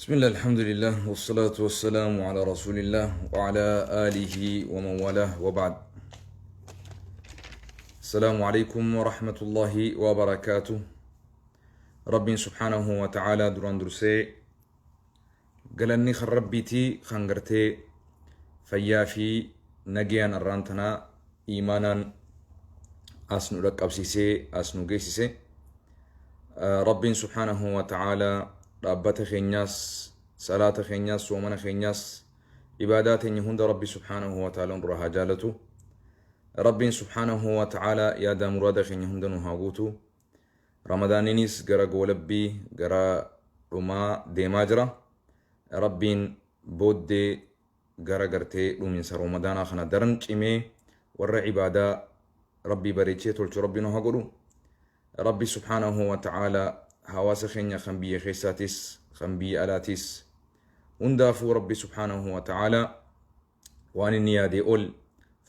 بسم الله، الحمد لله، والصلاة والسلام على رسول الله وعلى آله ومن والاه، وبعد. السلام عليكم ورحمة الله وبركاته. ربي سبحانه وتعالى duraan dursee galanni kan Rabbiitii kan gartee fayyaa fi nagayaan arraan tanaa iimaanaan as nu dhaqqabsiisee as nu geessise. Rabbiin سبحانه وتعالى dhaabbata keenyaas, salaata keenyaas, soomana keenyaas, ibaadaa teenya hunda Rabbi سبحانه وتعالى nurraa haa jaalatu. Rabbiin سبحانه وتعالى yaada muraada keenya hunda nu haa guutu. Ramadaaninis gara goolabbii, gara dhumaa deemaa jira. Rabbiin booddee gara gartee dhuminsa Ramadaanaa kana daran cimee warra ibaadaa Rabbii bareechee tolchu Rabbi nu haa godhu. Rabbi سبحانه وتعالى hawaasa keenya kan biyya keessaatis kan biyya alaatis hundaafuu Rabbi سبحانه وتعالى waan inni yaadee ol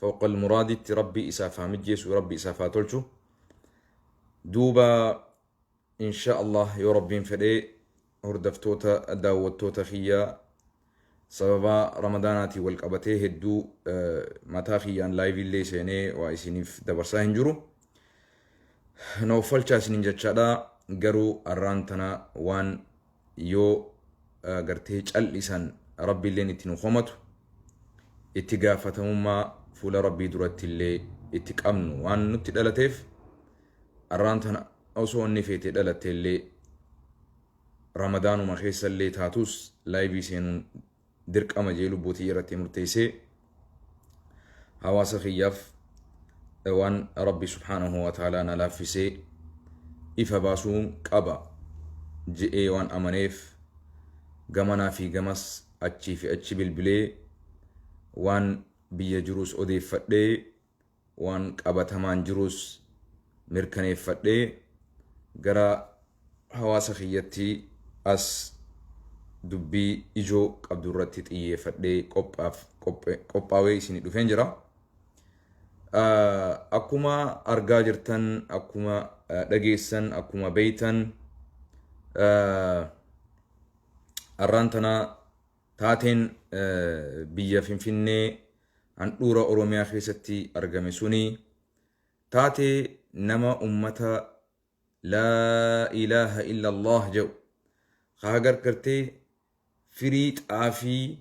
فوق المراد itti Rabbi isaaf haa mijjeessu, Rabbi isaaf haa tolchu. Duuba إن شاء الله yoo Rabbiin fedhee, hordoftoota daawwattoota kiyyaa, sababa Ramadaanaatiin wal qabatee hedduu mataa kiyyaan live illee seenee waa isiniif dabarsaa hin jiru. Na uffalchaa isiniin jechaadha. Garuu arraan tana waan yoo gartee cal'isan Rabbiilleen itti nu komatu, itti gaafatamummaa fuula Rabbii duratti illee itti qabnu waan nutti dhalateef, arraan tana osoo inni feetee dhalatte illee, Ramadaanuma keessa illee taatus, live seenuun dirqama jee lubbuutii irratti murteessee hawaasa kiyyaaf waan Rabbi سبحانه وتعالى na laaffisee ifa baasuu qaba je'ee waan amaneef, gamanaa fi gamas, achii fi achi bilbilee, waan biyya jirus odeeffadhee, waan qabatamaan jirus mirkaneeffadhee, gara hawaasa kiyyatti as dubbii ijoo qabdu irratti xiyyeeffadhee qophaawee isinii dhufeen jira. Akkuma argaa jirtan, akkuma dhageessan, akkuma beeytan, arraan tana taateen biyya Finfinnee handhuura Oromiyaa keessatti argame suni taatee nama ummata لا إله إلا الله jedhu haa gargartee firii xaafii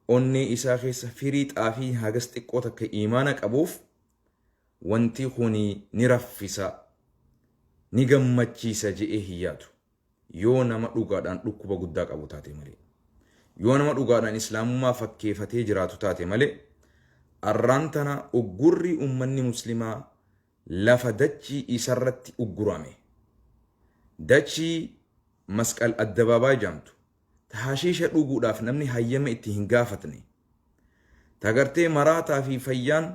onnee isaa keessa firii xaafii hagas xiqqoo takka imaana qabuuf wanti kuni ni raffisa, ni gammachiisa je'ee hin yaadu, yoo nama dhugaadhaan dhukkuba guddaa qabu taate malee, yoo nama dhugaadhaan Islaamummaa fakkeeffatee jiraatu taate malee. Arraan tana uggurri ummanni Muslimaa lafa dachii isarratti uggurame, dachii Masqal Addabaabaa jedhamtu, hashiisha dhuguudhaaf namni hayyama itti hin gaafatne, tagartee maraataa fi fayyaan,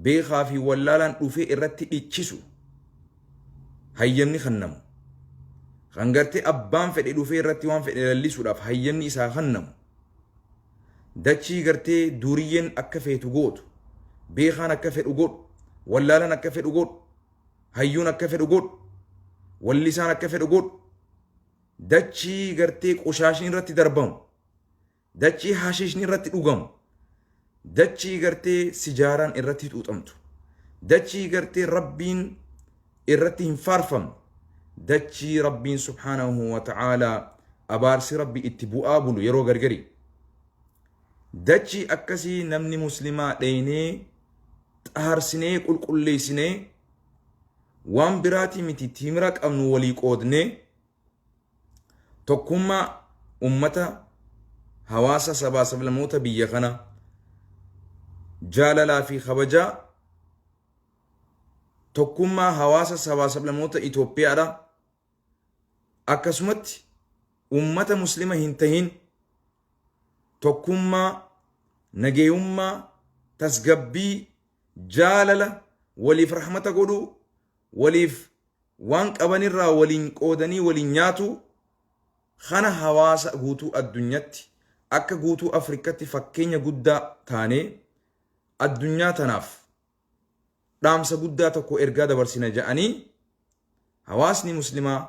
beekaa fi wallaalaan dhufee irratti dhichisu hayyamni kennamu, kan gartee abbaan fedhe dhufee irratti waan fedhe lallisuudhaaf hayyamni isaa kennamu, dachii gartee duriyyeen akka feetu gootu, beekaan akka fedhu godhu, wallaalaan akka fedhu godhu, hayyuun akka fedhu godhu, wallisaan akka fedhu godhu, dachii gartee qoshaashni irratti darbamu, dachii hashiishni irratti dhugamu, dachii gartee sijaaraan irratti xuuxamtu, dachii gartee Rabbiin irratti hin faarfamne, dachii Rabbiin سبحانه وتعالى abaarsi Rabbi itti bu'aa bulu yeroo gargari, dachii akkasii namni Muslimaa dheeynee xaarsinee qulqulleessinee, waan biraatii miti, timira qabnu walii qoodnee, tokkummaa ummata hawaasa sabaa sablamoota biyya kana, jaalalaa fi kabajaa tokkummaa hawaasa sabaa sablamoota Itoophiyaadha, akkasumatti ummata Muslima hin tahin, tokkummaa, nageeyummaa, tasgabbii, jaalala, waliif rahmata godhuu, waliif waan qabanirraa waliin qoodanii waliin nyaatu kana hawaasa guutuu addunyatti akka guutuu Afrikatti fakkeenya guddaa taanee addunyaa tanaaf dhaamsa guddaa tokko ergaa dabarsina jedhanii hawaasni Muslimaa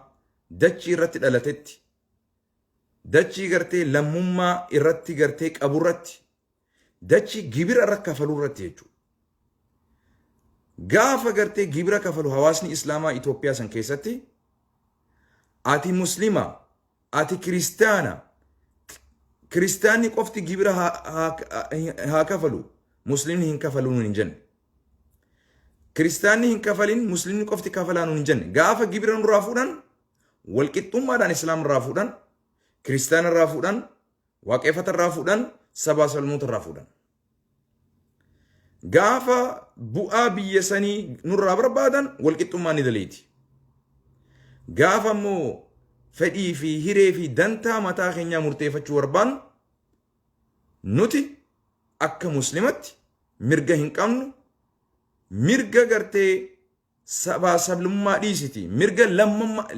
dachii irratti dhalatetti. Dachii gartee lammummaa irratti gartee qaburratti, dachii gibira irra kafaluu irratti jechuudha. Gaafa gartee gibira kafalu hawaasni Islaamaa Itoophiyaa san keessatti, ati Muslima, ati Kiristaana, Kiristaanni qofti gibira haa kafalu, Muslimni hin kafalu nuun hin jenne. Kiristaanni hin kafalin, Muslimni qofti kafalaa nuun hin jenne. Gaafa gibira nurraa fuudhan, walqixxummaadhaan Islaam irraa fuudhan, Kiristaana irraa fuudhan, Waaqeffata irraa fuudhan, sabaa sablammoota irraa fuudhan. Gaafa bu'aa biyya sanii nurraa barbaadan, walqixxummaan ni daleeti. Gaafa immoo fedhii fi hiree fi dantaa mataa keenyaa murteeffachuu barbaannu, nuti akka Muslimatti mirga hin qabnu, mirga gartee sabaa sablummaa dhiisiti, mirga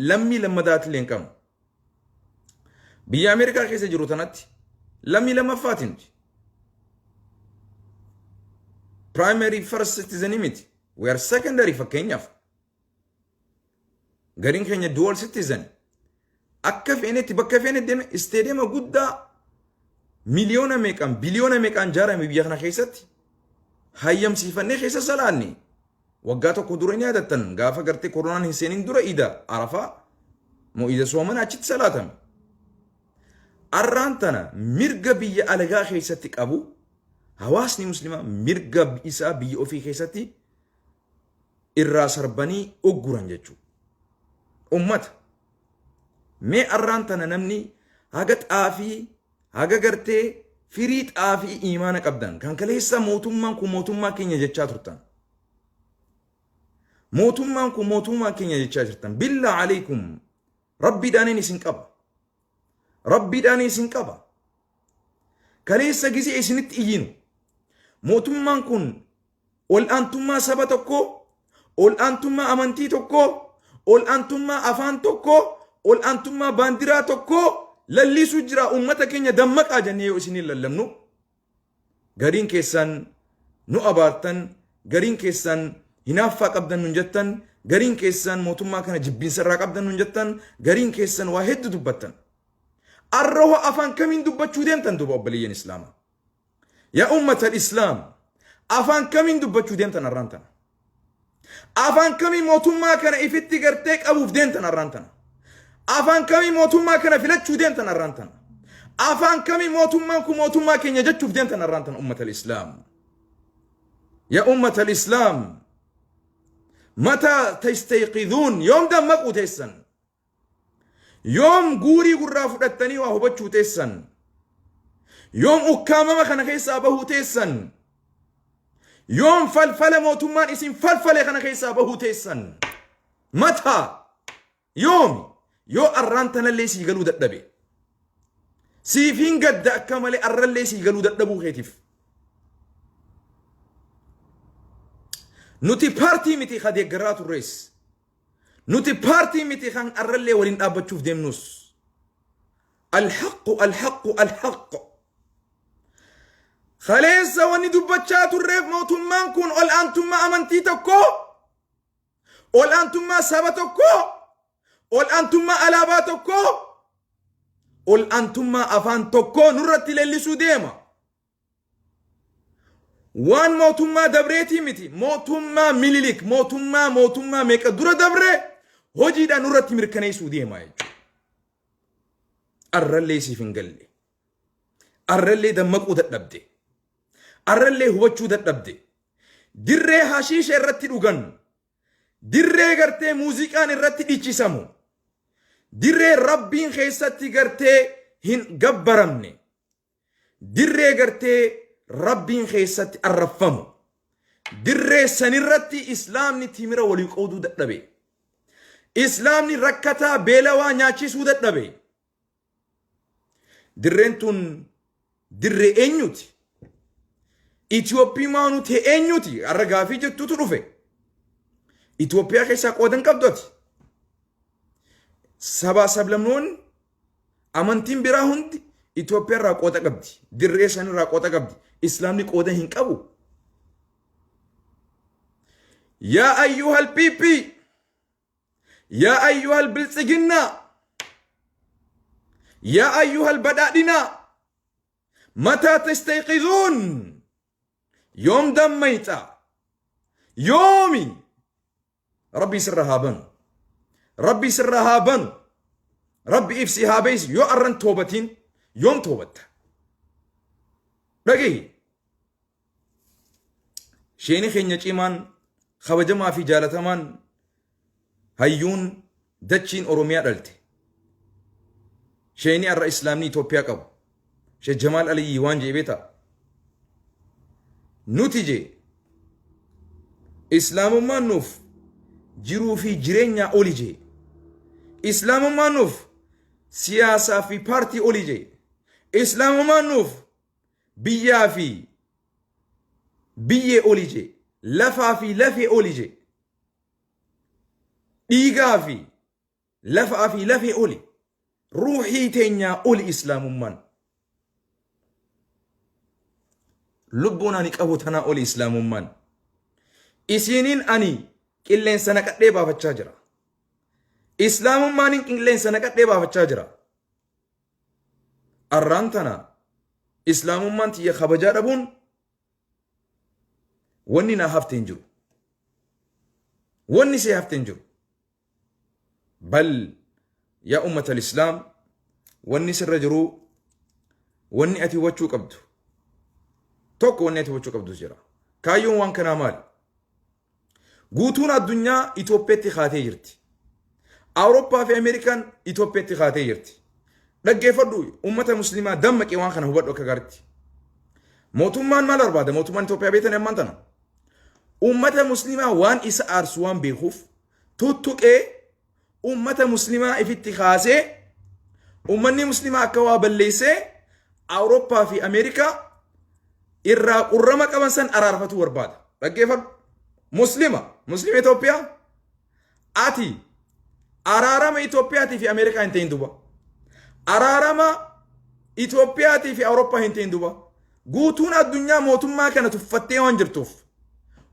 lammii lammadaatillee hin qabnu. Biyya Ameerikaa keessa jiru tanatti lammii lammaffaati nuti. Primary first citizen miti. We are secondary. Fakkeenyaaf, gariin keenya dual citizen. Akka feenetti bakka feene deemne, isteediyeema guddaa miliyoona meeqaan, biliyoona meeqaan ijaarame biyya kana keessatti hayyamsiifannee keessa salaanne. Waggaa tokko dura ni yaadattan, gaafa gartee koronaan hin seenin dura Iida Arafaa moo Iida Soomana achitti salaatame. Arraan tana mirga biyya alagaa keessatti qabu, hawaasni Muslimaa mirga isaa biyya ofii keessatti irraa sarbanii ugguran jechuudha. Ummata. Mee arraan tana namni haga xaafii, haga gartee firii xaafii imaana qabdan, kan kaleessa mootummaan kun mootummaa keenya jechaa turtan. Mootummaan kun mootummaa keenya jechaa jirtan. Billaa alaikum, rabbiidhaaniin isin qaba. Rabbiidhaaniin isin qaba. Kaleessa gisee isinitti iyyinu, mootummaan kun ol'aantummaa saba tokkoo, ol'aantummaa amantii tokkoo, ol'aantummaa afaan tokkoo, ol'aantummaa baandiraa tokkoo lallisuu jira, uummata keenya dammaqaa jennee yoo isiniin lallabnu, gariin keessan nu abaartan, gariin keessan hinaaffaa qabdan nun jettan, gariin keessan mootummaa kana jibbiinsa irraa qabdan nun jettan, gariin keessan waa hedduu dubbattan. Arra hoo afaan kamiin dubbachuu deemtan duuba, obboleeyyan Islaamaa? Yaa ummata Islaam, afaan kamiin dubbachuu deemtan arraan tana? Afaan kamiin mootummaa kana ifitti gartee qabuuf deemtan arraan tana? Afaan kamiin mootummaa kana filachuu deemtan arraan tana? Afaan kamiin mootummaan kun mootummaa keenya jechuuf deemtan arraan tana, ummata Islaam? Yaa ummata Islaam, mataa tastayqiduun? Yoom dammaquu teessan? Yoom guurii gurraa fudhattanii waa hubachuu teessan? Yoom ukkaamama kana keessaa bahuu teessan? Yoom falfala mootummaan isin falfale kana keessaa bahuu teessan? Mataa yoomi? Yoo arraan tanallee sii galuu dadhabe, siif hin gadda akka malee, arrallee sii galuu dadhabuu keetiif. Nuti paartii miti ka deeggaraa turrees. Nuti paartii miti kan arrallee waliin dhaabbachuuf deemnus. Alhaqqu, alhaqqu, alhaqqu. Kaleessa wanni dubbachaa turreef, mootummaan kun ol'aantummaa amantii tokkoo, ol'aantummaa saba tokkoo, ol'aantummaa alaabaa tokkoo, ol'aantummaa afaan tokkoo nurratti leellisuu deema. Waan mootummaa dabreetii miti, mootummaa Mililik, mootummaa meeqa dura dabree hojiidhaan nurratti mirkaneessuu deema jechuudha. Arrallee siif hin galle. Arrallee dammaquu dadhabde. Arrallee hubachuu dadhabde. Dirree hashiisha irratti dhugan. Dirree gartee muuziqaan irratti dhichisamu. Dirree Rabbiin keessatti gartee hin gabbaramne. Dirree gartee Rabbiin keessatti arraffamu. Dirree sanirratti Islaamni timira walii qooduu dadhabe. Islaamni rakkataa beelawaa nyaachisuu dadhabe. Dirreen tun dirree eenyuti? Itoophiyaa ta'e eenyuti? Har'a gaafii jettutu dhufe. Itoophiyaa keessaa qoodan qabdu ati. Sabaa sablamnoonni, amantiin biraa hundi Itoophiyaa irraa qooda qabdi. Dirree san irraa qooda qabdi. Islaamni qooda hin qabu. Yaa ayyuhal PP! Yaa ayyuhal Biltsiginnaa! Yaa ayyuhal badhaadhinaa mataa tastayqizuun, yoom dammayxa? Yoomi? Rabbii sirra haa banu, Rabbii sirra haa banu, Rabbi ibsi haa beeysu. Yoo arran toobatiin yoom toobatta? Dhagahi, sheeni keenya cimaan, kabajamaa fi jaalatamaan, hayyuun dachiin Oromiyaa dhalte, sheeni arra Islaamni Itoophiyaa qabu, Sheekh Jamaal Aliyyii waan jee beektaa? Nuti jee, Islaamummaan nuuf jiruu fi jireenyaa oli jee. Islaamummaan nuuf siyaasaa fi paartii oli jee. Islaamummaan nuuf biyyaa fi biyyee oli jee. Lafaa fi lafee oli jee. Dhiigaa fi lafaa fi lafee oli. Ruuhii teenyaa oli Islaamummaan. Lubbuun ani qabu tanaa oli Islaamummaan. Isiiniin ani qilleensa naqadhee baafachaa jira. Islaamummaan qilleensa naqadhee baafachaa jira. Arraan tana Islaamummaan tiyya kabajaa dhabuun wanni naa hafte hin jiru. Wanni see hafte hin jiru. Bal yaa ummata Islaam, wanni sirra jiru, wanni ati hubachuu qabdu tokko, wanni ati hubachuu qabdu jira. Kaayyoon waan kanaa maali? Guutuun addunyaa Itoophiyaatti kaatee jirti. Awurooppaa fi Ameerikaan Itoophiyaatti kaatee jirti. Dhaggeeffadhu, ummata Muslimaa dammaqee waan kana hubadhu akka gaariitti. Mootummaan maal barbaada? Mootummaan Itoophiyaa beektan ammaan tana. Ummata Muslimaa waan isa aarsu waan beekuuf, tuttuqee ummata Muslimaa ifitti kaasee, ummanni Muslimaa akka waa balleessee Awurooppaa fi Ameerikaa irraa qurrama qaban san araarfatuu barbaada. Dhaggeeffadhu. Muslima, Muslima Itoophiyaa, ati araarama Itoophiyaatii fi Ameerikaa hin ta'in duba. Araarama Itoophiyaatii fi Awurooppaa hin ta'in duba. Guutuun addunyaa mootummaa kana tuffattee waan jirtuuf,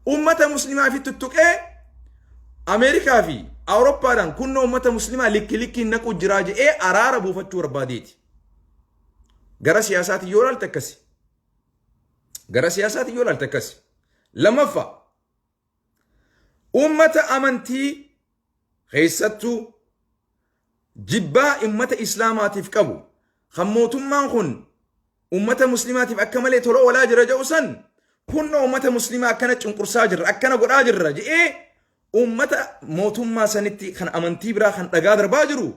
ummata Muslimaa fi tuttuqee Ameerikaa fi Awurooppaadhaan kunnoo ummata Muslimaa likki likkiin naquu jiraa jedhee araara buufachuu barbaadeeti. Gara siyaasaatiin yoo ilaalte akkasi. Gara siyaasaatiin yoo ilaalte akkasi. Lammaffaa, ummata amantii keessattuu jibbaa ummata Islaamaatiif qabu, kan mootummaan kun ummata Muslimaatiif akka malee tola oolaa jira jedhu san, kunnoo ummata Muslimaa akkana cunqursaa jirra, akkana godhaa jirra jedhee ummata mootummaa sanitti kan amantii biraa kan dhagaa darbaa jiru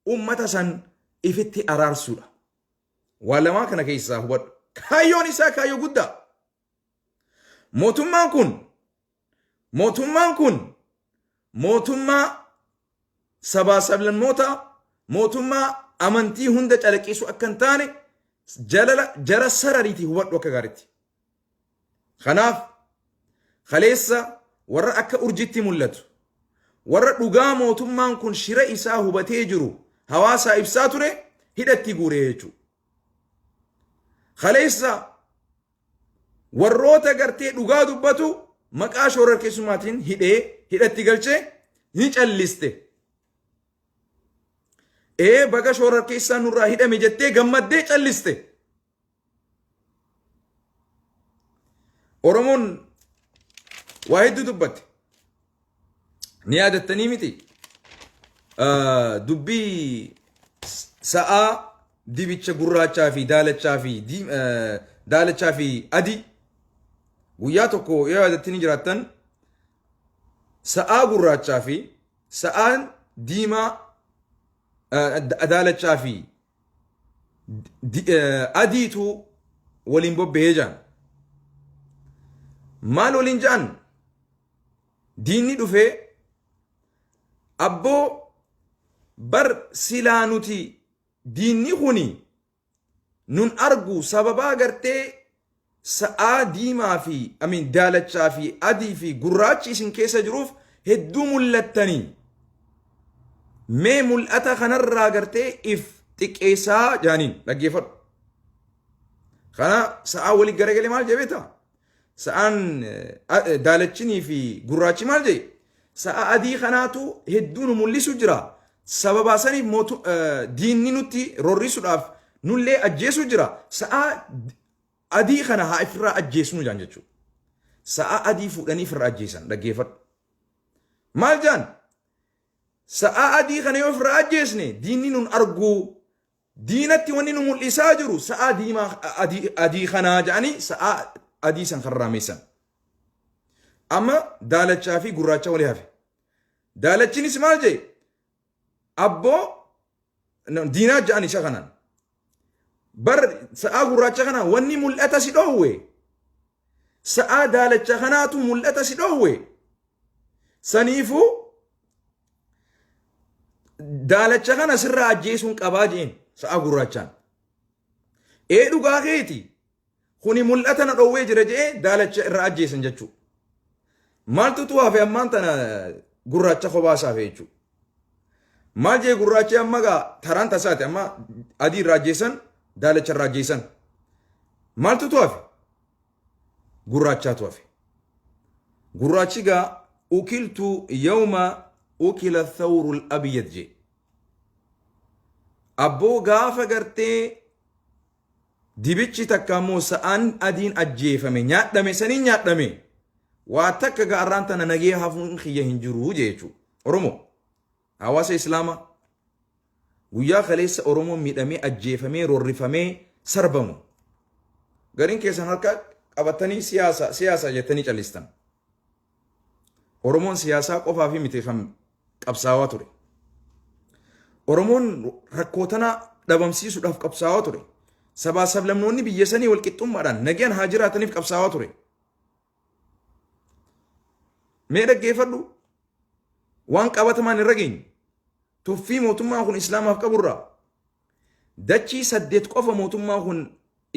ummata san ifitti araarsuudha. Waa lamaa kana keessaa hubadhu. Kaayyoon isaa kaayyoo guddaa. Mootummaan kun mootummaa sabaa sablammoota, mootummaa amantii hunda calaqqisu akka hin taane jalala jara sarariitii hubadhu akka gaariitti. Kanaaf kaleessa warra akka urjitti mul'atu, warra dhugaa mootummaan kun shira isaa hubatee jiru hawaasaa ibsaa ture hidhatti guuree jechuudha. Kaleessa warroota gartee dhugaa dubbatu maqaa shororkeessummaatiin hidhee hidhatti galchee ni calliste. Ee, baga shororkeessaa nurraa hidhame jettee gammaddee calliste. Oromoon waa hedduu dubbatte. Ni yaadattanii miti? Dubbii sa'aa dibicha gurraachaa fi daalachaa fi daalachaa fi adii guyyaa tokko yoo yaadattanii jiraattan, sa'aa gurraachaa fi sa'aan diimaa, daalachaa fi adiitu waliin bobba'ee jaan. Maal waliin jaan? Diinni dhufee, "Abboo, bar silaa nuti diinni kuni nun argu sababaa gartee sa'aa diimaa fi amiin daalachaa fi adii fi gurraachi isin keessa jiruuf hedduu mul'attanii, mee mul'ata kanarraa gartee if xiqqeessaa" jaaniin. Dhaggeeffadhu. Kana sa'aa walitti garagalee maal jedhee beektaa? Sa'aan daalachinii fi gurraachi maal jedhe? "Sa'a adii kanaatu hedduu nu mul'isu jira. Sababaa saniif mootu diinni nutti rorrisuudhaaf nullee ajjeesuu jira. Sa'aa adii kana haa ifirraa ajjeesnu jaan jechuudha. Sa'a adii fuudhanii ifirraa ajjeesan dhaggeeffadhu. Maal jaan? Sa'a adii kana yoo ifirraa ajjeesne diinni nun arguu diinatti wanni nu mul'isaa jiru sa'a diimaa adii, adii kanaa jedhanii sa'a adii san karraameessan. Amma daalachaa fi gurraacha walii hafe. Daalachinis maal jee? Abboo diinaa ja'an isa kanaan. Bar sa'aa gurraacha kana wanni mul'ata si dhoowwe. Sa'aa daalacha kanaatu mul'ata si dhoowwe. Saniifuu daalacha kana sirraa ajjeesuun qabaa jeen sa'aa gurraachaan. Ee dhugaa keeti kuni mul'ata na dhoowwee jira je'ee daalacha irraa ajjeesan jechuudha. Maaltu tu hafe ammaan tana gurraacha kophaa isaa hafe jechuudha. Maal jee gurraachi amma gaa taraan tasaati amma adii irraa ajjeesan daalacha irraa ajjeesan. Maaltu tu hafe? Gurraachaatu hafe. Gurraachi gaa ukiltu yawma ukila thawrul abyad jee. Abboo gaafa gartee Dibichi takka immoo sa'aan adiin ajjeefame nyaadhame saniin nyaadhame waa takka ga arraan tana nagee hafuun kiyya hin jiru jee jechuudha. Oromoo hawaasa Islaamaa guyyaa kaleessa Oromoon miidhamee ajjeefamee rorrifamee sarbamu. Gariin keessan harka qabatanii siyaasa siyaasa jettanii callistan. Oromoon siyaasaa qofaa fi miti kan qabsaawaa ture. Oromoon rakkoo tana dhabamsiisuudhaaf qabsaawaa ture. Sabaa sablamnoonni biyya sanii walqixxummaadhaan nagaan haa jiraataniif qabsaawaa ture. Mee dhaggeeffadhu waan qabatamaan irra geenye tuffii mootummaan kun islaamaaf qaburraa dachii 8 qofa mootummaan kun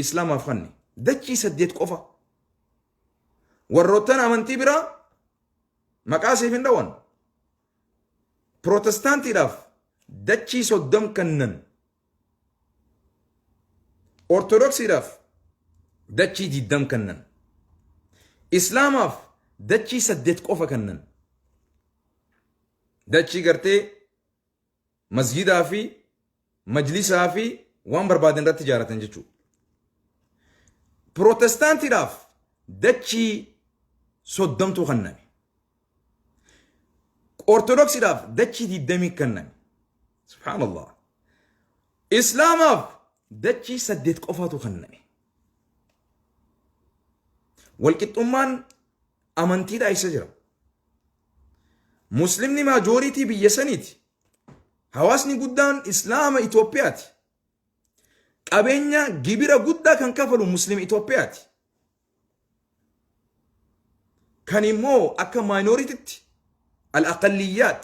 islaamaaf kanne dachii 8 qofa. Warroottan amantii biraa maqaa siif hin dhawan. Pirootestaantiidhaaf dachii 30 kennan. Ortodoksiidhaaf dachii 20 kennan. Islaamaaf dachii 8 qofa kennan. Dachii gartee masjidaa fi majlisaa fi waan barbaadan irratti ijaaratan jechuudha. Pirootestaantiidhaaf dachii 30tu kenname. Ortodoksiidhaaf dachii 20 kenname. Subhaanallah. Islaamaaf dachii 8 qofaatu kenname. Walqixxummaan amantiidhaa isa jira. Muslimni maajooriitii biyya saniiti. Hawaasni guddaan Islaama Itoophiyaati. Qabeenya gibira guddaa kan kafalu Muslima Itoophiyaati. Kan immoo akka maayinoorititti al-aqalliyyaat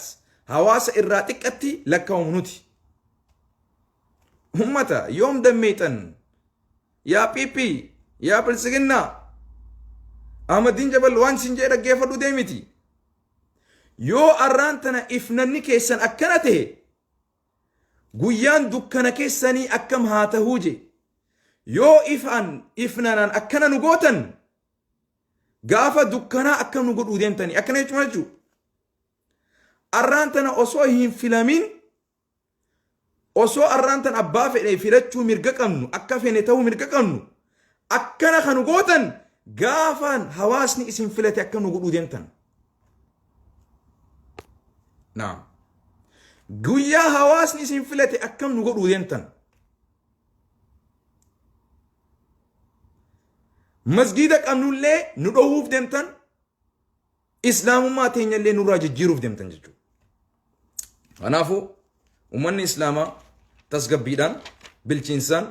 hawaasa irraa xiqqatti lakkaa'amu nuti. Ummata yoom dammeexan yaa PP yaa Biltsiginnaa Ahmadiin Jabal waan sin jee dhaggeeffadhu deemiti. Yoo arraan tana ifnanni keessan akkana ta'e guyyaan dukkana keessanii akkam haa tahuu je. Yoo ifaan ifnanaan akkana nu gootan gaafa dukkanaa akkam nu godhuu deemtanii akkana jechuun maal jechuudha? Arraan tana osoo hin filamin Osoo arraan tan abbaa fedhe filachuu mirga qabnu, akka fene ta'uu mirga qabnu, akkana kan nu gootan gaafaan hawaasni isin filate akka nu godhuu deemtan. Naam. Guyyaa hawaasni isin filate akkam nu godhuu deemtan. Masgiida qabnullee nu dhowwuuf deemtan, islaamummaa teenyallee nurraa jijjiiruuf deemtan jechuudha. Kanaafuu uummanni islaamaa tasgabbiidhaan, bilchiinsaan,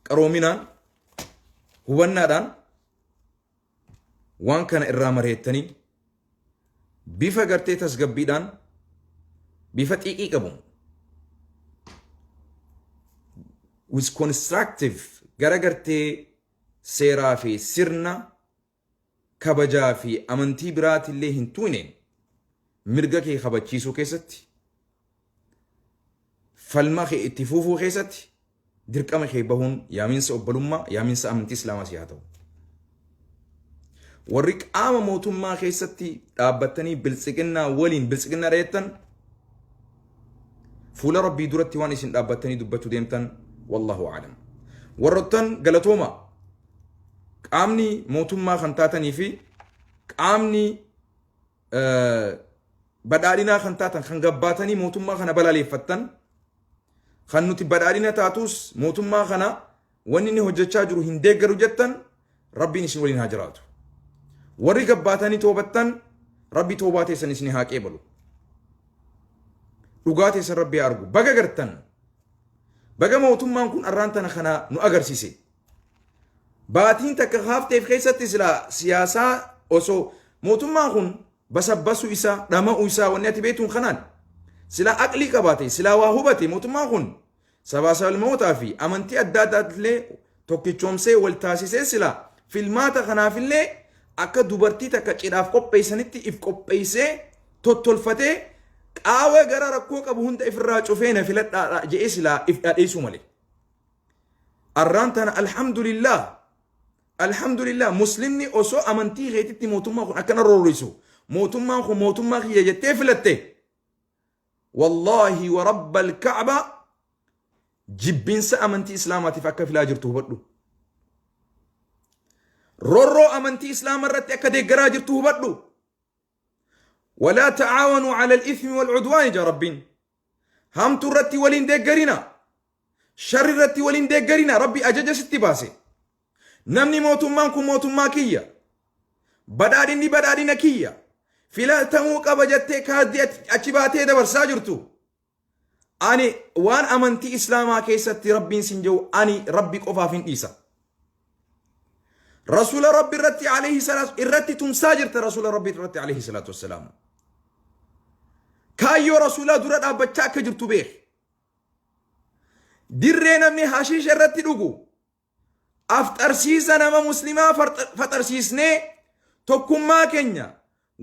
qaroominaan, hubannaadhaan waan kana irraa mareettanii bifa gartee tasgabbiidhaan bifa xiiqii qabuun with constructive gara gartee seeraa fi sirna kabajaa fi amantii biraatillee hin tuqneen mirga kee kabachiisuu keessatti falma kee itti fuufuu keessatti dirqama kee bahuun yaaminsa obbolummaa yaaminsa amantii islaamaa si haa ta'u. Warri qaama mootummaa keessatti dhaabbattanii biltsiqinnaa waliin biltsiqinnaa dheettan Fuula Rabbii duratti waan isin dhaabbattanii dubbachuu deemtan wallahu a'lam. Warroottan galatooma qaamni mootummaa kan taatanii fi qaamni badhaadhinaa kan taatan kan gabbaatanii mootummaa kana balaleeffattan kan nuti badhaadhina taatus mootummaa kana wanni inni hojjechaa jiru hin deeggaru jettan Rabbiin isin waliin haa jiraatu. Warri gabbaatanii toobattan Rabbi toobaa teessan isin haa qeebalu. Dhugaa teessan Rabbi haa argu. Baga gartan. Baga mootummaan kun arraan tana kana nu agarsiise. Baatiin takka haafteef keessatti silaa siyaasaa osoo mootummaan kun basabbasuu isaa dhama'uu isaa wanni ati beektuun kanaan silaa aqlii qabaate silaa waa hubate mootummaan kun sabaa sablamootaa fi amantii adda addaatillee tokkichoomsee wal taasisee silaa filmaata kanaafillee akka dubartii takka cidhaaf qopheessanitti if qopheessee tottolfatee qaawa gara rakkoo qabu hunda ifirraa cufee na filadhaadha je'ee silaa if dhadheessuu malee. Arraan tana alhamdulillah alhamdulillah muslimni osoo amantii keetitti mootummaa kun akkana roorrisu mootummaan kun mootummaa kiyya jettee filatte wallaahi wa rabbal ka'ba jibbinsa amantii islaamaatiif akka filaa jirtu hubadhu. Roorroo amantii islaama irratti akka deeggaraa jirtu hubadhu. Walaa ta'aawanuu ala al-ithmi wal-udwaani jaa Rabbiin. Hamtuu irratti waliin deeggarina. Sharri irratti waliin deeggarina. Rabbi ajaja sitti baase. Namni mootummaan kun mootummaa kiyya. Badhaadhinni badhaadhina kiyya. Filatamuu qaba jettee kaardii achi baatee dabarsaa jirtu. Ani waan amantii Islaamaa keessatti Rabbiin sin jedhu ani Rabbi qofaaf hin dhiisa. Rasuula Rabbi irratti alayhi salaatu irratti tumsaa jirta Rasuula Rabbi irratti alayhi salaatu wassalaam. Kaayyoo Rasuulaa dura dhaabbachaa akka jirtu beeki. Dirree namni hashiisha irratti dhugu afxarsiisa nama muslimaa faxarsiisnee tokkummaa keenya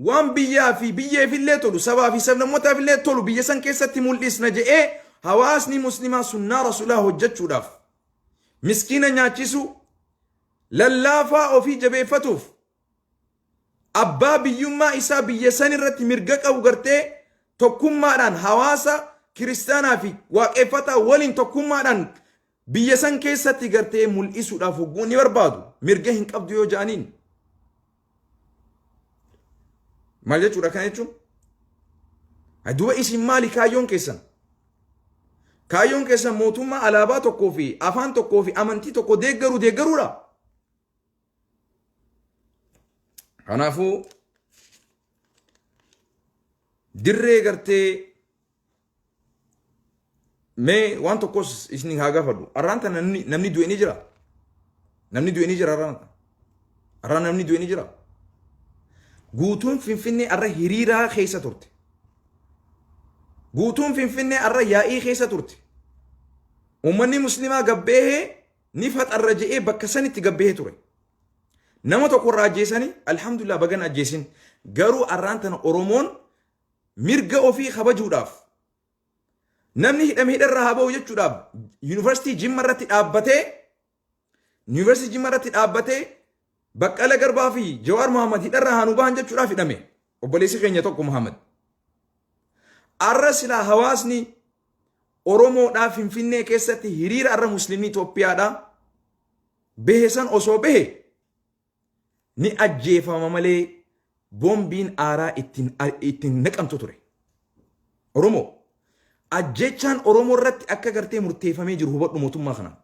waan biyyaa fi biyyeefillee tolu sabaa fi sablammootaafillee tolu biyya san keessatti mul'isna je'ee hawaasni muslimaa sunnaa rasuulaa hojjechuudhaaf miskiina nyaachisuu lallaafaa ofii jabeeffatuuf abbaa biyyummaa isaa biyya san irratti mirga qabu gartee tokkummaadhaan hawaasa kiristaanaa fi waaqeffataa waliin tokkummaadhaan biyya san keessatti gartee mul'isuudhaaf hogguu ni barbaadu mirga hin qabdu yoo ja'aniin maal jechuudha kana jechuun duuba isin maali kaayyoon keessan kaayyoon keessan mootummaa alaabaa tokkoo fi afaan tokkoo fi amantii tokko deeggaru deeggaruudha. Kanaafuu dirree gartee mee waan tokkos isin haa gaafadhu. Arraan tana namni du'e ni jira. Namni du'e ni jira arraan tana. Arraan namni du'e ni jira. Guutuun Finfinnee arra hiriiraa keessa turte. Guutuun Finfinnee arra yaa'ii keessa turte. Uummanni musliimaa gabbeehee ni faxarra je'ee bakka sanitti gabbahee ture. Nama tokko irraa ajjeesanii alhamdulillah bagan ajjeesin garuu arraan tana Oromoon mirga ofii kabajuudhaaf namni hidhame hidharraa haa ba'u jechuudhaaf yuunivarsiitii Jimma irratti dhaabbatee yuunivarsiitii Jimma irratti dhaabbatee Baqqala Garbaa fi Jawaar Muhammad hidharraa haa nu bahan jechuudhaaf hidhame obboleessi keenya tokko Muhammad. Arra silaa hawaasni Oromoodhaa Finfinnee keessatti hiriira arra Muslimni Itoophiyaadhaa bahe san osoo bahe ni ajjeefama malee boombiin aaraa ittiin naqamtu ture. Oromoo ajjechaan Oromoo irratti akka gartee murteeffamee jiru hubadhu mootummaa kanaan.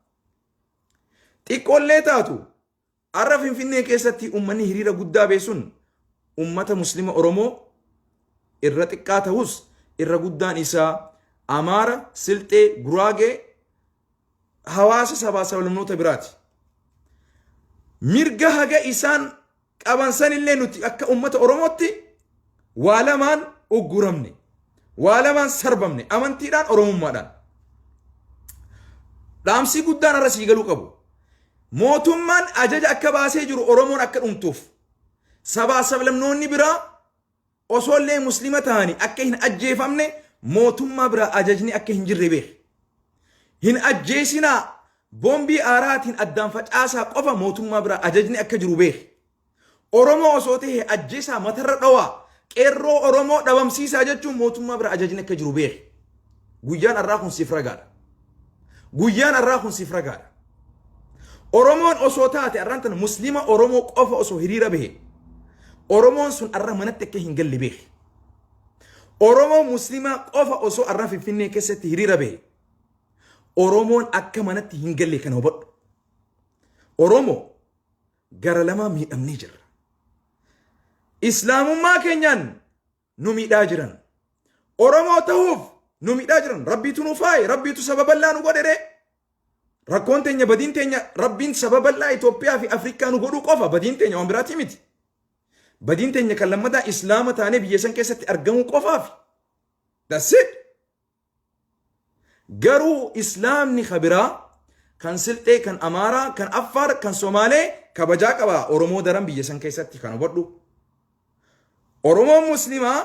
Xiqqoollee taatu arra Finfinnee keessatti uummanni hiriira guddaa bahe sun uummata Muslima Oromoo irra xiqqaa ta'us irra guddaan isaa Amaara, Silxee, Guraagee hawaasa sabaa sablammoota biraati. Mirga haga isaan qaban sanillee nuti akka uummata Oromootti waa lamaan ugguramne, waa lamaan sarbamne amantiidhaan Oromummaadhaan. Dhaamsi guddaan har'a sii galuu qabu. Mootummaan ajaja akka baasee jiru Oromoon akka dhumtuuf sabaa sablamnoonni biraa osoo illee muslima ta'anii akka hin ajjeefamne mootummaa biraa ajajni akka hin jirre beeki. Hin ajjeesinaa boombii aaraatiin addaan facaasaa qofa mootummaa biraa ajajni akka jiru beeki. Oromoo osoo ta'e ajjeesaa matarra dhowaa qeerroo Oromoo dhabamsiisaa jechuun mootummaa biraa ajajni akka jiru beeki. Guyyaan arraa kun siif ragaadha. Guyyaan arraa kun siif ragaadha. Oromoon osoo taate arraan tana Muslima Oromoo qofa osoo hiriira bahe Oromoon sun arra manatti akka hin galle beeki. Oromoo Muslimaa qofa osoo arra Finfinnee keessatti hiriira bahe Oromoon akka manatti hin galle kana hubadhu. Oromoo gara lamaa miidhamnee jirra. Islaamummaa keenyaan nu miidhaa jiran. Oromoo tahuuf nu miidhaa jiran. Rabbiitu nu faaye, Rabbiitu saba bal'aa nu godhe ree. Rakkoon teenya badiin teenya Rabbiin saba bal'aa Itoophiyaa fi Afrikaa nu godhuu qofa badiin teenya waan biraatii miti. Badiin teenya kan lammataa Islaama taanee biyya san keessatti argamuu qofaaf. That's it. Garuu Islaamni ka biraa kan Silxee, kan Amaaraa, kan Affaar, kan Somaalee kabajaa qaba Oromoo daran biyya san keessatti kan hubadhu. Oromoon Muslimaa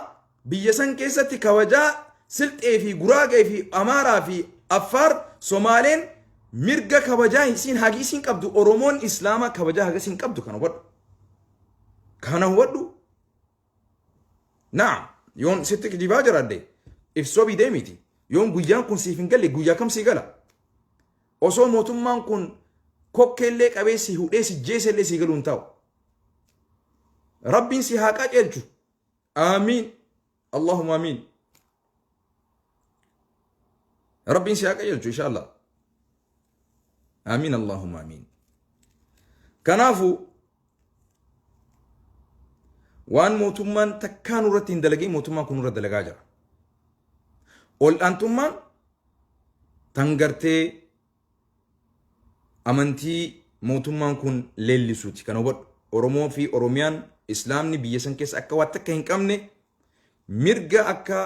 biyya san keessatti kabajaa Silxee fi Guraagee fi Amaaraa fi Affaar Somaaleen mirga kabajaa isiin hagi isiin qabdu Oromoon Islaamaa kabajaa haga isiin qabdu kan hubadhu. Kana hubadhu. Naam, yoon sitti kijibaa jiraadhe if sobii deemiti. Yoon guyyaan kun siif hin galle guyyaa kam sii gala? Osoo mootummaan kun kokkeellee qabee si hudhee si jeesellee sii galuu hin taa'u. Rabbiin si haa qajeelchu. Aamiin. Allahumma amiin. Rabbiin si haa qajeelchu inshallah. Amiin Allahumma amiin. Kanaafuu waan mootummaan takkaa nurratti hin dalagin mootummaan kun nurra dalagaa jira. Ol'aantummaan tan gartee amantii mootummaan kun leellisuuti. Kana hubadhu. Oromoo fi Oromiyaan Islaamni biyya san keessa akka waan takka hin qabne mirga akka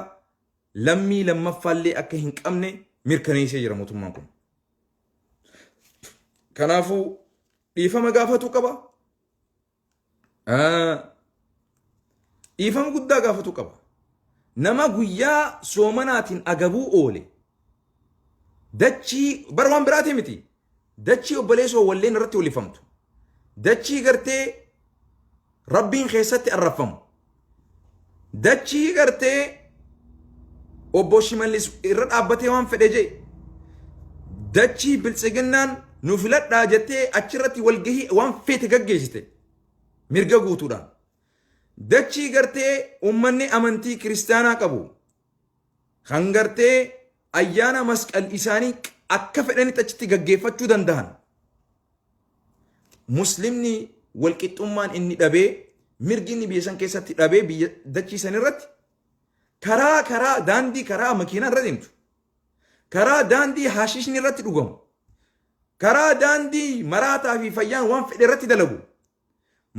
lammii lammaffaallee akka hin qabne mirkaneessee jira mootummaan kun. Kanaafuu dhiifama gaafatuu qaba. Dhiifama guddaa gaafatuu qaba. Nama guyyaa soomanaatiin agabuu oole dachii bara waan biraatii miti. Dachii obboleessoo walleen irratti walifamtu. Dachii gartee Rabbiin keessatti arrabfamu. Dachii gartee obbo Shimallis irra dhaabbatee waan fedhe jee. Dachii biltsiginnaan nu filadhaa jettee achirratti walgahii waan feete gaggeessite. Mirga guutuudhaan. Dachii gartee uummanni amantii kiristaanaa qabu. Kan gartee ayyaana masqal isaanii akka fedhanitti achitti gaggeeffachuu danda'an. Muslimni walqixxummaan inni dhabee mirgi inni biyya san keessatti dhabee biyya dachii san irratti karaa karaa daandii karaa makiinaa irra deemtu. Karaa daandii haashishni irratti dhugamu. Karaa daandii maraataa fi fayyaan waan fedhe irratti dalagu.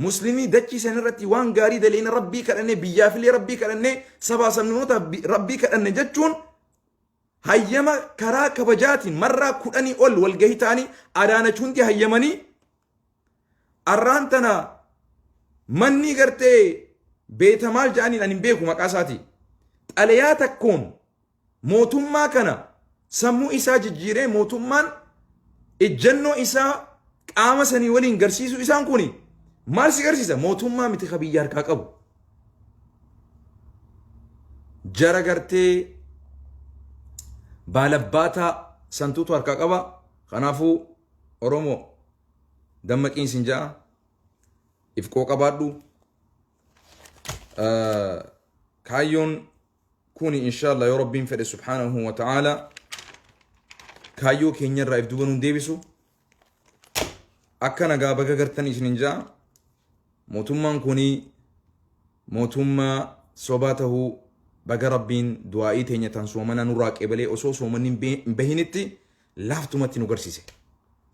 Muslimii dachii san irratti waan gaarii daleena Rabbii kadhannee biyyaafillee Rabbii kadhannee sabaa sabnootaaf Rabbii kadhanne jechuun hayyama karaa kabajaatiin marraa kudhanii ol walgahii ta'anii Adaanach hundi hayyamanii arraan tana manni gartee beeta maal jedhaniin ani hin beeku maqaa isaatii xalayaa takkoon mootummaa kana sammuu isaa jijjiiree mootummaan ejjennoo isaa qaama sanii waliin garsiisuu isaan kuni maal si garsiisa? Mootummaa miti ka biyya harkaa qabu. Jara gartee baalabbaataa santuutu harkaa qaba. Kanaafuu Oromoo dammaqiin sin ja'a. Ifqoo qabaadhu. Kaayyoon kuni inshallah yoo Rabbiin fedhe subhaanahu wa ta'ala kaayyoo keenyarraa if duuba nuun deebisu. Akka nagaa baga gartan isinin ja'a. Mootummaan kuni mootummaa sobaa tahuu baga Rabbiin du'aa'ii teenya tan soomana nurraa qeebalee osoo soomanni hin bahinitti laaftumatti nu garsiise.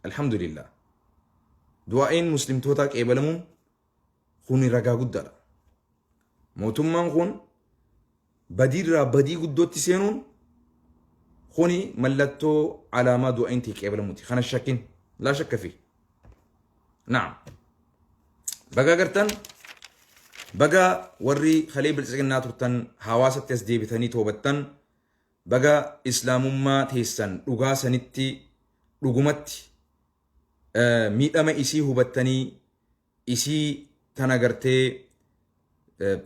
Alhamdulillah. Du'aa'iin muslimtootaa qeebalamuun kuni ragaa guddaadha. Mootummaan kun badiirraa badii guddootti seenuun kuni mallattoo alaamaa du'aa'iin ta'e qeebalamuuti. Kana shakkin laa shakka fi. Naam. Baga gartan baga warri kalee biltsiginnaa turtan hawaasatti as deebitanii toobattan baga islaamummaa teessan dhugaa sanitti dhugumatti miidhama isii hubattanii isii tana gartee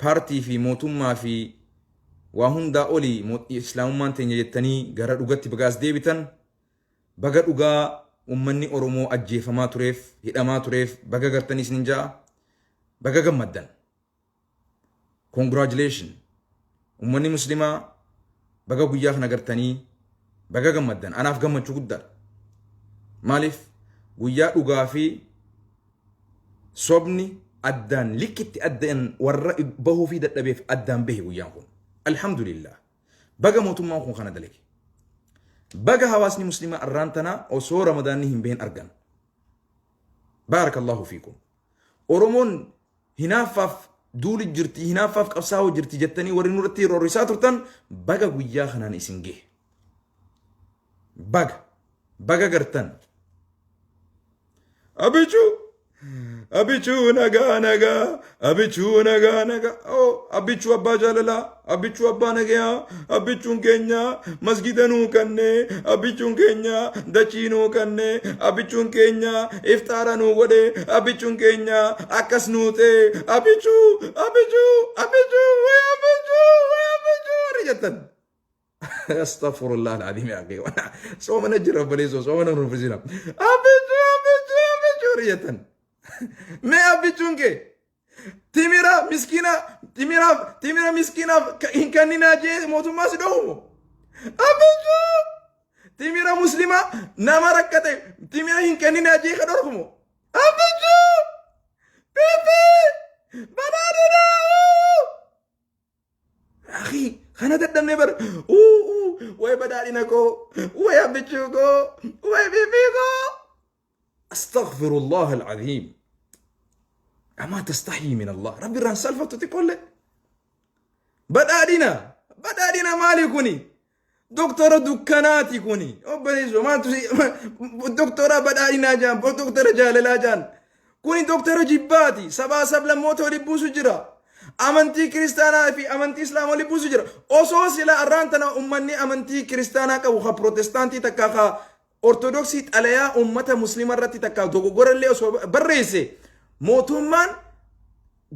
paartii fi mootummaa fi Waa hundaa olii islaamummaan teenya jettanii gara dhugatti bagaas deebitan. Baga dhugaa ummanni Oromoo ajjeefamaa tureef, hidhamaa tureef baga gartanii isinin ja'a. Baga gammaddan. Congratulation. Ummanni muslimaa baga guyyaa kana gartanii baga gammaddan. Anaaf gammachuu guddaadha. Maaliif guyyaa dhugaa fi sobni addaan likkitti addaan warra bahuu fi dadhabeef addaan bahe guyyaan kun. Alhamdulillah. Baga mootummaan kun kana dalage. Baga hawaasni muslimaa arraan tanaa osoo ramadaanni hin bahin argan. Baarakallahu fiikum. Oromoon hinaaffaaf duuli jirti, hinaaffaaf qabsaa'oo jirti jettanii warri nurratti roorrisaa turtan baga guyyaa kanaan isin gahe. Baga. Baga gartan. Abichuu. Abichuu nagaa nagaa. Abichuu nagaa nagaa. Oh, abichuu abbaa jaalalaa. Abichuu abbaa nagayaa. Abichuun keenya masgida nuu kanne. Abichuun keenya dachii nuu kanne. Abichuun keenya ifxaara nuu godhe. Abichuun keenya akkas nuu ta'e. Abichuu, abichuu, abichuu, way abichuu, way abichuu warri jettan. Astaghfirullah al-azim yaa akhi. Soomana jira obboleessoo soomana nu rufisina. Abichuu abichuu abichuu warri jettan. Mee abichuun kee timira miskiina timira timira miskiinaaf hin kenninaa jee mootummaa si dhoowwu. Abichuu timira muslima nama rakkate timira hin kenninaa jee ka dhorkumo. Abichuu pipi badhaadhinaa. Akhi kana dadhabnee bar uu way badhaadhina koo way abbichuu koo way fiifii koo. Astaghfirullah al-azim. Amaa tastahyii min Allah. Rabbi irraan salfattu xiqqoollee. Badhaadhina badhaadhina maali kuni? Doktora dukkanaati kuni. Obboleessoo maaltu si doktora badhaadhinaa jaan doktora jaalalaa jaan. Kuni doktora jibbaati. Sabaa sablammoota wali buusu jira. Amantii kiristaanaa fi amantii islaamaa wali buusu jira. Osoo sila arraan tana ummanni amantii kiristaanaa qabu ka pirootestaantii takka ka ortodoksii xalayaa ummata muslima irratti takka dogoggora illee osoo barreesse mootummaan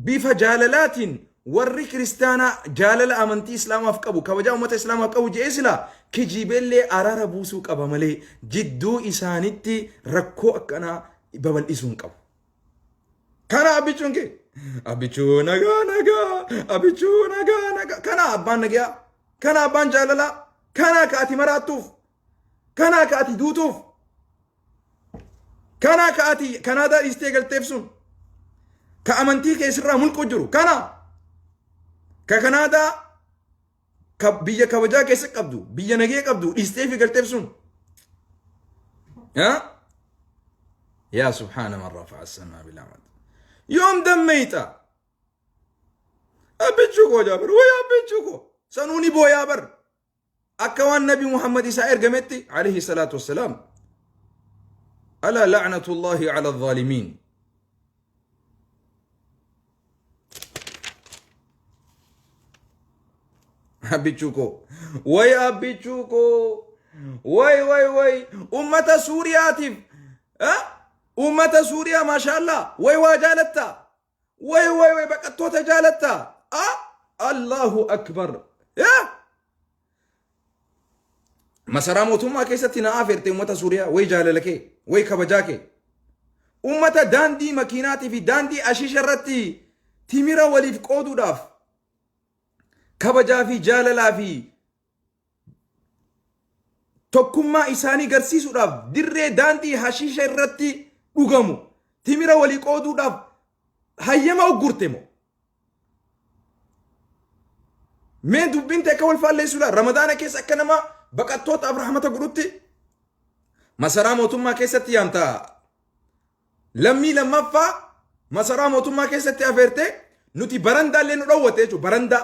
bifa jaalalaatiin warri kiristaanaa jaalala amantii islaamaaf qabu kabajaa ummata islaamaaf qabu je'ee silaa kijibeellee araara buusuu qaba malee jidduu isaanitti rakkoo akkanaa babal'isuu hin qabu. Kana abbichuun kee abbichuu nagaa nagaa abbichuu nagaa nagaa kana abbaan nagaa kana abbaan jaalalaa kana ka ati maraattuuf kana ka ati duutuuf kana ka ati Kanaadaa dhiistee galteef sun ka amantii kee sirraa mulqu jiru kana ka Kanaadaa ka biyya kabajaa keessa qabdu biyya nagee qabdu dhiistee fi galteef sun. Yaa subhaana man rafa'a as-samaa bil amad. Yoom dammeeyxa? Abbichuu koo jaabir way abbichuu koo sanuu ni booyaa bar. Akka waan nabi Muhammad isaa ergametti alayhi salaatu wassalaam. Alaa la'natullahi ala dhaalimiin. Abbichuu koo way abbichuu koo way way way ummata Suuriyaatiif ummata Suuriyaa maashaallah way waa jaalatta way way way baqattoota jaalatta. Allahu akbar. Masaraa mootummaa keessatti na afeerte ummata Suuriyaa way jaalala kee way kabajaa kee. Ummata daandii makiinaatii fi daandii ashiisha irratti timira waliif qooduudhaaf kabajaa fi jaalalaa fi tokkummaa isaanii garsiisuudhaaf dirree daandii hashiisha irratti dhugamu timira walii qooduudhaaf hayyama uggurte moo? Mee dubbiin ta'e akka wal faalleessuudha. Ramadaana keessa akka nama baqattootaaf rahmata godhutti masaraa mootummaa keessatti yaamta. Lammii lammaffaa masaraa mootummaa keessatti afeertee nuti barandaa illee nu dhowwate jechuudha. Barandaa.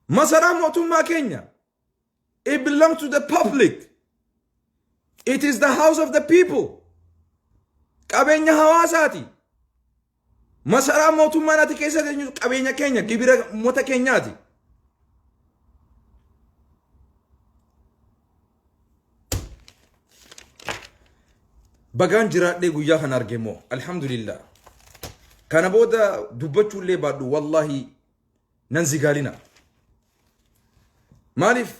Masaraa mootummaa keenya. It belongs to the public. It is the house of the people. Qabeenya hawaasaati. Masaraa mootummaan ati keessa teenyu qabeenya keenya gibira uummata keenyaati. Bagaan jiraadhee guyyaa kana arge immoo alhamdulillah. Kana booda dubbachuullee baadhu wallahi. Nan zigaalina. Maaliif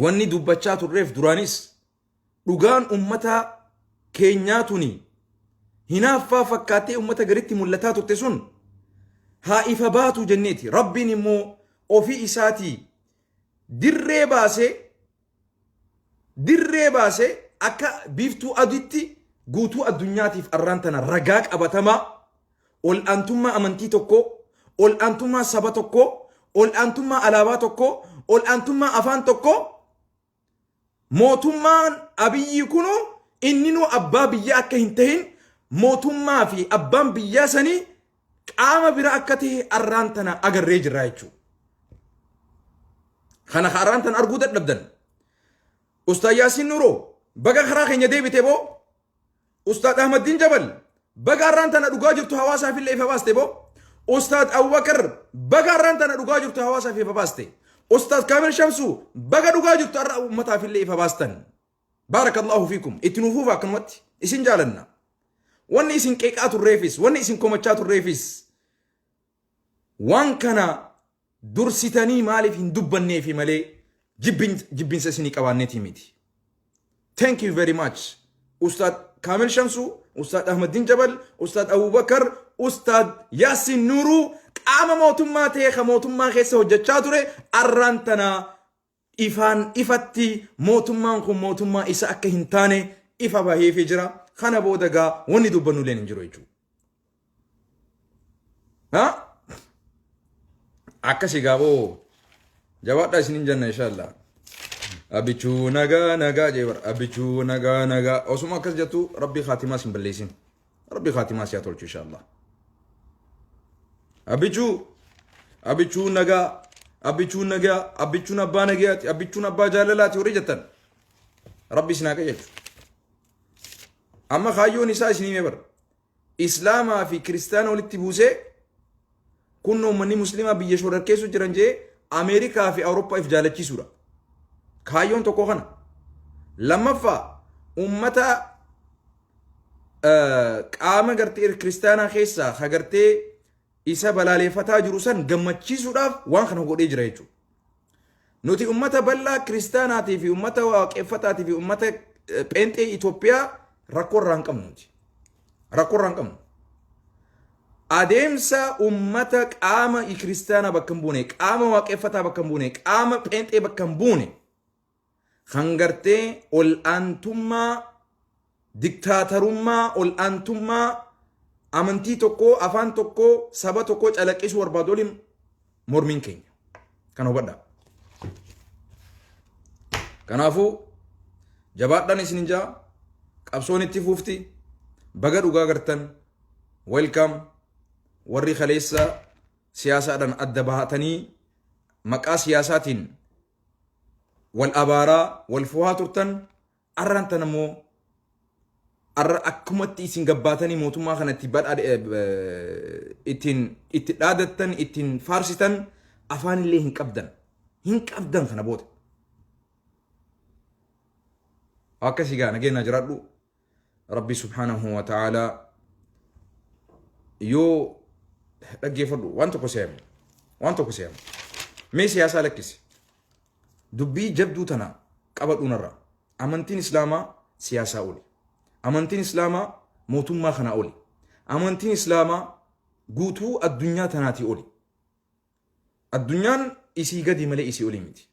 wanni dubbachaa turreef duraanis dhugaan ummata keenyaa tuni hinaaffaa fakkaattee ummata garitti mul'ataa turte sun haa ifa baatu jenneeti. Rabbiin immoo ofii isaatii dirree baasee dirree baasee akka biiftuu aduutti guutuu addunyaatiif arraan tana ragaa qabatamaa ol'aantummaa amantii tokkoo, ol'aantummaa saba tokkoo, ol'aantummaa alaabaa tokkoo, ol'aantummaa afaan tokkoo mootummaan Abiyyi kunu inninuu abbaa biyyaa akka hin tahin mootummaa fi abbaan biyyaa sanii qaama bira akka tahe arraan tana agarree jirra jechuudha. Kana ka arraan tana arguu dadhabdan. Ustaaz Yaasiin Nuuroo baga karaa keenya deebite boo. Ustaad Ahmaddiin Jabal baga arraan tana dhugaa jirtu hawaasaaf illee ifa baaste boo. Ustaad Abubakar baga arraan tana dhugaa jirtu hawaasaaf ifa baaste. Ustaad Kaamil Shamsuu baga dhugaa jirtu arra uummataaf illee ifa baastan. Baarakallahu fiikum. Itti nuuf fufa akkanumatti isin jaalanna. Wanni isin qeeqaa turreefis, wanni isin komachaa turreefis waan kana dursitanii maaliif hin dubbanneefi malee jibbinsa isinii qabaanneetii miti. Thank you very much. Ustaad Kaamil Shamsuu, Ustaad Ahmaddiin Jabal, Ustaad Abubakar, Ustaad Yaasiin Nuuruu qaama mootummaa ta'ee ka mootummaa keessa hojjechaa ture arraan tana ifaan ifatti mootummaan kun mootummaa isa akka hin taane ifa baheefii jira. Kana booda gaa wanni dubbannu illee hin jiru jechuudha. Ha? Akkasi gaa boo jabaadhaa isinin jenna inshallah. Abichuu nagaa nagaa jee bara abichuu nagaa nagaa osuma akkas jettu rabbi kaatimaa sin balleessin. Rabbi kaatimaa si haa tolchu inshallah. Abichuu abichuu nagaa abichuu nagaa abichuun abbaa nagayaati abichuun abbaa jaalalaati warri jettan rabbi isin haa qajeelchu. Amma kaayyoon isaa isinii mee bara. Islaamaa fi kiristaana walitti buusee kun uummanni musliimaa biyya shororkeessu jiran jee Ameerikaa fi Awurooppaa if jaalachiisuudha. Kaayyoon tokko kana. Lammaffaa uummata qaama gartee kiristaanaa keessaa ka gartee isa balaaleeffataa jiru san gammachiisuudhaaf waan kana godhee jira jechuudha. Nuti ummata bal'aa kiristaanaatii fi ummata waaqeffataatii fi ummata pheenxee Itoophiyaa rakkoo irraa hin qabnu nuti. Rakkoo irraa hin qabnu. Adeemsa ummata qaama kiristaanaa bakka hin buune, qaama waaqeffataa bakka hin buune, qaama pheenxee bakka hin buune kan gartee ol'aantummaa diktaatarummaa ol'aantummaa amantii tokkoo afaan tokkoo saba tokkoo calaqqisuu barbaadu waliin mormiin keenya. Kana hubadhaa. Kanaafuu jabaadhaan isin jaa qabsoon itti fuufti baga dhugaa gartan welcome warri kaleessa siyaasaadhaan adda bahatanii maqaa siyaasaatiin wal abaaraa wal fohaa turtan arraan tan ammoo arra akkumatti isin gabbaatanii mootummaa kana itti badha ittiin itti dhaadattan ittiin faarsitan afaan illee hin qabdan hin qabdan kana booda. Akkasii gaa nageenya jiraadhu Rabbi subhaanahu wa ta'aalaa yoo dhaggeeffadhu waan tokko seema waan tokko seema mee siyaasaa lakkisi dubbii jabduu tana qabadhu narra amantiin islaamaa siyaasaa oli amantiin islaamaa mootummaa kanaa oli amantiin islaamaa guutuu addunyaa tanaatii oli addunyaan isii gadi malee isii olii miti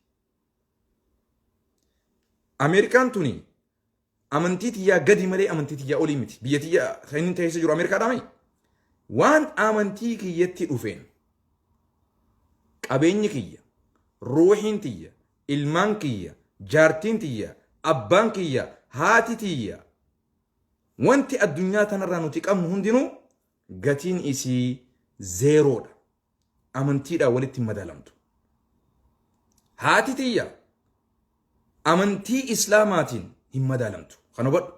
Ameerikaan tuni amantii tiyyaa gadi malee amantii tiyyaa olii miti. Biyya tiyya kan inni keessa jiru Ameerikaadhaa miti. Waan amantii kiyyatti dhufeen qabeenyi kiyya, ruuhiin tiyya, ilmaan kiyya, jaartiin tiyya, abbaan kiyya, haati tiyya wanti addunyaa tanarraa nuti qabnu hundinuu gatiin isii zeeroodha. Amantiidhaan walitti hin madaalamtu. Haati tiyya amantii Islaamaatiin hin madaalamtu. Kan hubadhu.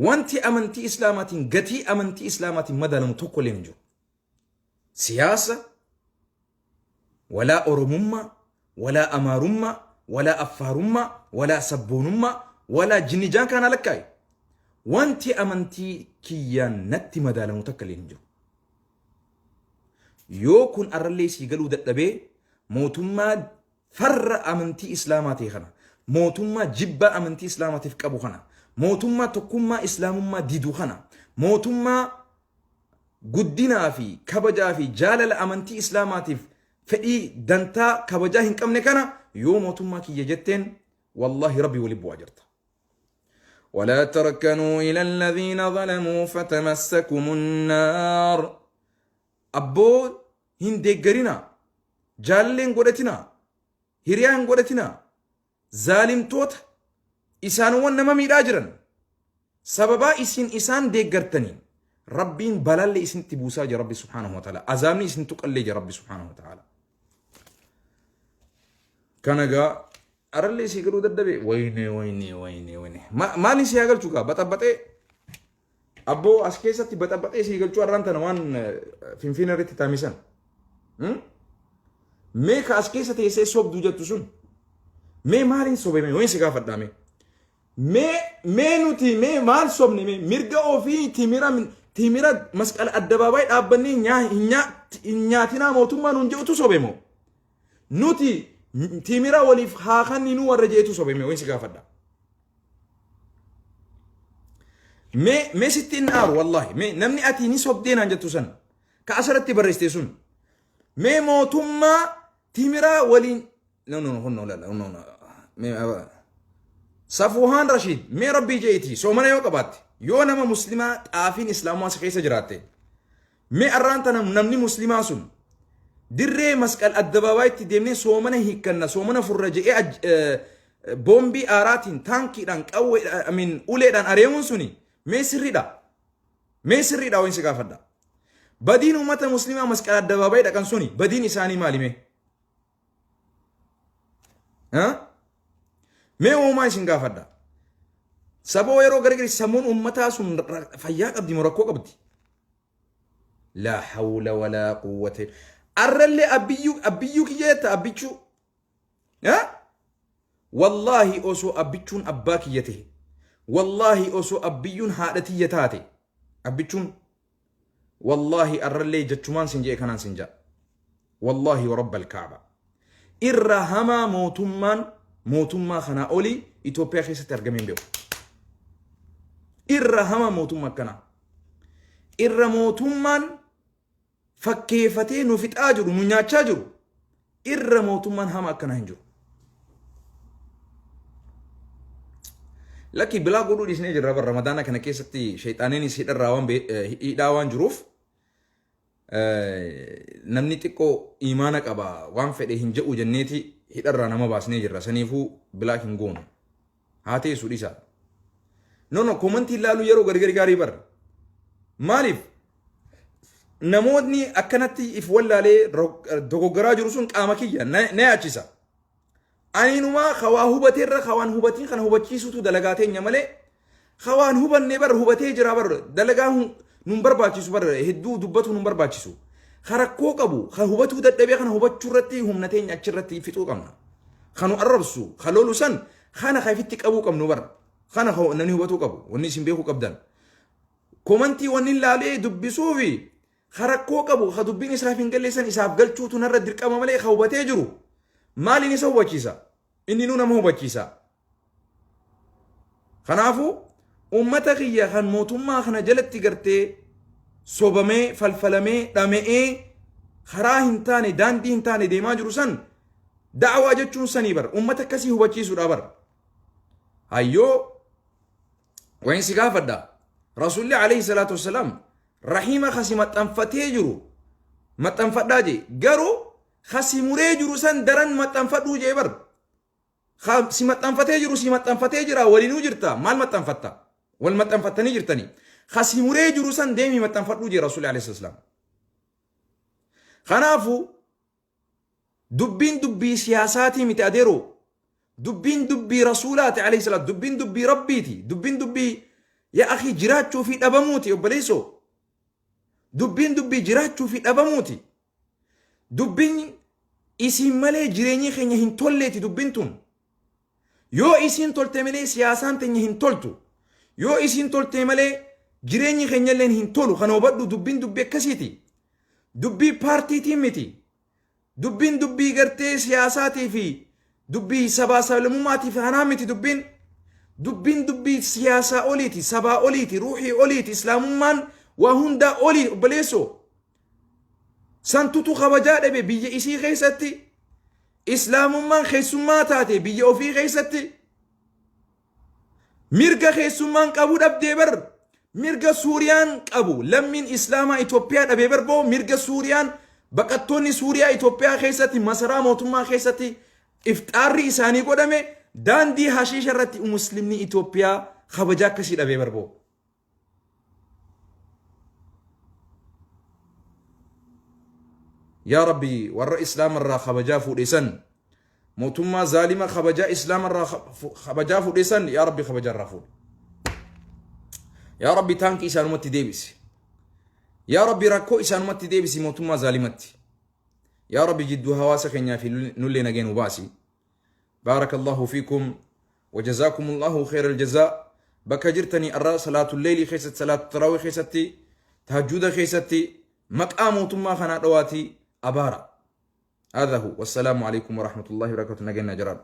Wanti amantii Islaamaatiin gatii amantii Islaamaatiin madaalamu tokko illee hin jiru. Siyaasa, walaa Oromummaa, walaa Amaarummaa, walaa Affaarummaa, walaa sabboonummaa, walaa jinnijaan kana lakkaa'i. Wanti amantii kiyyaan natti madaalamu takka illee hin jiru. Yoo kun arrallee sii galuu dadhabee, mootummaa farra amantii Islaamaa ta'e kana, mootummaa jibbaa amantii Islaamaatiif qabu kana, mootummaa tokkummaa Islaamummaa didu kana, mootummaa guddinaa fi kabajaa fi jaalala amantii Islaamaatiif fedhii dantaa kabajaa hin qabne kana yoo mootummaa kiyya jetteen, wallaahi Rabbi wali bu'aa jirta. ولا تركنوا إلى الذين ظلموا فتمسكم النار. Abboo, hin deeggarinaa, jaalallee hin godhatinaa, hiriyaa hin godhatinaa zaalimtoota, isaanowwan nama miidhaa jiran. Sababaa isin isaan deeggartaniin Rabbiin balaallee isinitti buusaa jira. Rabbi subhaanahu wa ta'ala azaabni isin tuqallee jira. Rabbi subhaanahu wa ta'ala kana gaa arallee isii galuu dadhabe. Wayne, wayne, wayne, wayne, maaliin si haa galchuu gaa? Baxabaxee abboo, as keessatti baxabaxee sii galchuu. Arraan tana waan Finfinnee irratti taamisan mee ka as keessa teessee sobduu jettu sun, mee maaliin sobame? Wayin si gaafadhaa, mee mee mee nuti mee maal sobne? Mee mirga ofii timira Masqala addabaabaayii dhaabbannee hin nyaatinaa mootummaa nuun jedhutu sobe moo, nuti timira waliif haa kanninuu warra jeetu sobe? Mee wayin si gaafadha. Mee sitti hin aaru wallahi. Mee namni ati ni sobdee naan jettu san, ka asirratti barreessite sun, mee mootummaa timiraa waliin, no, no, no, no, no, no, no. Mee Safuhaan Rashiid, mee Rabbii je'iti, soomana yoo qabaatte, yoo nama muslimaa xaafiin Islaamaa si keessa jiraatte, mee arraan tana namni muslimaa sun dirree Masqal addabaabaayitti deemnee soomana hiikkanna, soomana furra je'ee boombii aaraatiin, taankiidhaan, qawwee, I mean, uleedhaan areemuun suni mee sirriidha? Mee sirriidha? Wayin si gaafadha. Badiin uummata muslimaa Masqal addabaabaayii dhaqan suni, badiin isaanii maali mee? Mee uumaa isin gaafadha. Saboo yeroo gargari sammuun uummataa sun fayyaa qabdi moo rakkoo qabdi? Laa hawla walaa quwwata. Arrallee abbiyyuu abbiyyuu kiyya jetta, abbichuu. Wallaahi osoo abbichuun abbaa kiyya ta'e. Wallaahi osoo abbiyyuun haadha tiyya taate. Abbichuun. Wallaahi arrallee jechumaan sin jedhe kanaan sin jedha. Wallaahi wa rabbal kaaba. Irra hamaa mootummaan mootummaa kanaa olii Itoophiyaa keessatti argamee hin beeku. Irra hamaa mootummaa akkanaa. Irra mootummaan fakkeeffatee nu fixaa jiru, nu nyaachaa jiru. Irra mootummaan hamaa akkanaa hin jiru. Lakki, bilaa godhuu dhiisnee jirra bara Ramadaana kana keessatti. Shayxaaniinis hidharraa waan hidhaa waan jiruuf, namni xiqqoo imaana qaba, waan fedhe hin jedhu jenneeti hidharraa nama baasnee jirra. Saniifuu bilaa hin goonu. Haa teessu, dhiisa. No, no, comment ilaaluu yeroo gargari gaarii bara. Maaliif? Namootni akkanatti if wallaalee dogoggoraa jiru sun qaama kiyya na yaachisa. Aniinumaa ka waa hubateerra ka waan hubatiin kana hubachiisuutu dalagaa teenya malee, ka waan hubanne bar hubatee jira bar, dalagaa nun barbaachisu bar, hedduu dubbatu nun barbaachisu. Ka rakkoo qabu, ka hubatuu dadhabee kana hubachuu irratti humna teenya achirratti fixuu qabna. Ka nu arrabsu, ka lolu san kana ka ifitti qabuu qabnu bar. Kana ka namni hubatuu qabu, wanni isin beekuu qabdan. Comment wanni laalee dubbisuu fi ka rakkoo qabu, ka dubbiin isaaf hin galle san isaaf galchuutu narra dirqama malee, ka hubatee jiru maaliin isa hubachiisa? Inni nu nama hubachiisa. Kanaafuu uummata kiyya kan mootummaa kana jalatti gartee sobamee, falfalamee, dhame'ee, karaa hin taane, daandii hin taane deemaa jiru san, da'awaa jechuun sanii bar, uummata akkasii hubachiisuudha bar. Hayyoo, wayin si gaafadha. Rasuulli alayhi salaatu wassalaam rahiima kasi maxxanfatee jiru maxxanfadhaa jee, garuu kasi muree jiru san daran maxxanfadhuu jee bar. Si maxxanfatee jiru si maxxanfatee jira, waliinuu jirta, maal maxxanfatta? Wal maxxanfattanii jirtanii. Kasi muree jiru san deemii maxxanfadhuu jee Rasuulli alayhi salaam. Kanaafuu dubbiin dubbii siyaasaatii miti adeeroo. Dubbiin dubbii Rasuulaati alayhi salaam. Dubbiin dubbii Rabbiiti. Dubbiin dubbii, yaa akii, jiraachuu fi dhabamuuti, obboleessoo. Dubbiin dubbii jiraachuu fi dhabamuuti. Dubbiin isiin malee jireenyi keenya hin tolleeti dubbiin tun. Yoo isiin tolte malee siyaasaan teenya hin toltu. Yoo isiin tolte malee jireenyi keenya illee hin tolu. Kana hubadhu, dubbiin dubbii akkasiiti. Dubbii paartiitiin miti. Dubbiin dubbii gartee siyaasaatii fi dubbii sabaa sablamummaatii fi kanaa miti dubbiin. Dubbiin dubbii siyaasaa oliiti, sabaa oliiti, ruuhii oliiti, islaamummaan waa hundaa olii obboleessoo. Santutu kabajaa dhabe biyya isii keessatti. Islaamummaan keessummaa taate biyya ofii keessatti. Mirga keessummaan qabu dhabdee bar. Mirga Suuriyaan qabu lammiin Islaamaa Itoophiyaa dhabee bar boo mirga Suuriyaan baqattoonni Suuriyaa Itoophiyaa keessatti masaraa mootummaa keessatti ifxaarri isaanii godhame daandii hashiisha irratti muslimni Itoophiyaa kabajaa akkasii dhabee bar boo. Yaa Rabbi warra Islaama irraa kabajaa fuudhe san mootummaa zaalima kabajaa Islaama irraa kabajaa fuudhe san yaa Rabbi kabajaa irraa fuudhe. Yaa Rabbi taankii isaanumatti deebisi. Yaa Rabbi rakkoo isaanumatti deebisi mootummaa zaalimatti. Yaa Rabbi jidduu hawaasa keenyaa fi nullee nagee nu baasi. Baarakallahu fiikum wajazaakumullaahu khayral jazaa. Bakka jirtanii arra salaatul leeylii keessatti, salaatu taraawii keessatti, tahajjuda keessatti maqaa mootummaa kanaa dhawaatii abaara. Hadha hu wassalaamu alaikum warahmatullahi wabarakatuh. Nageenya jiraadhu.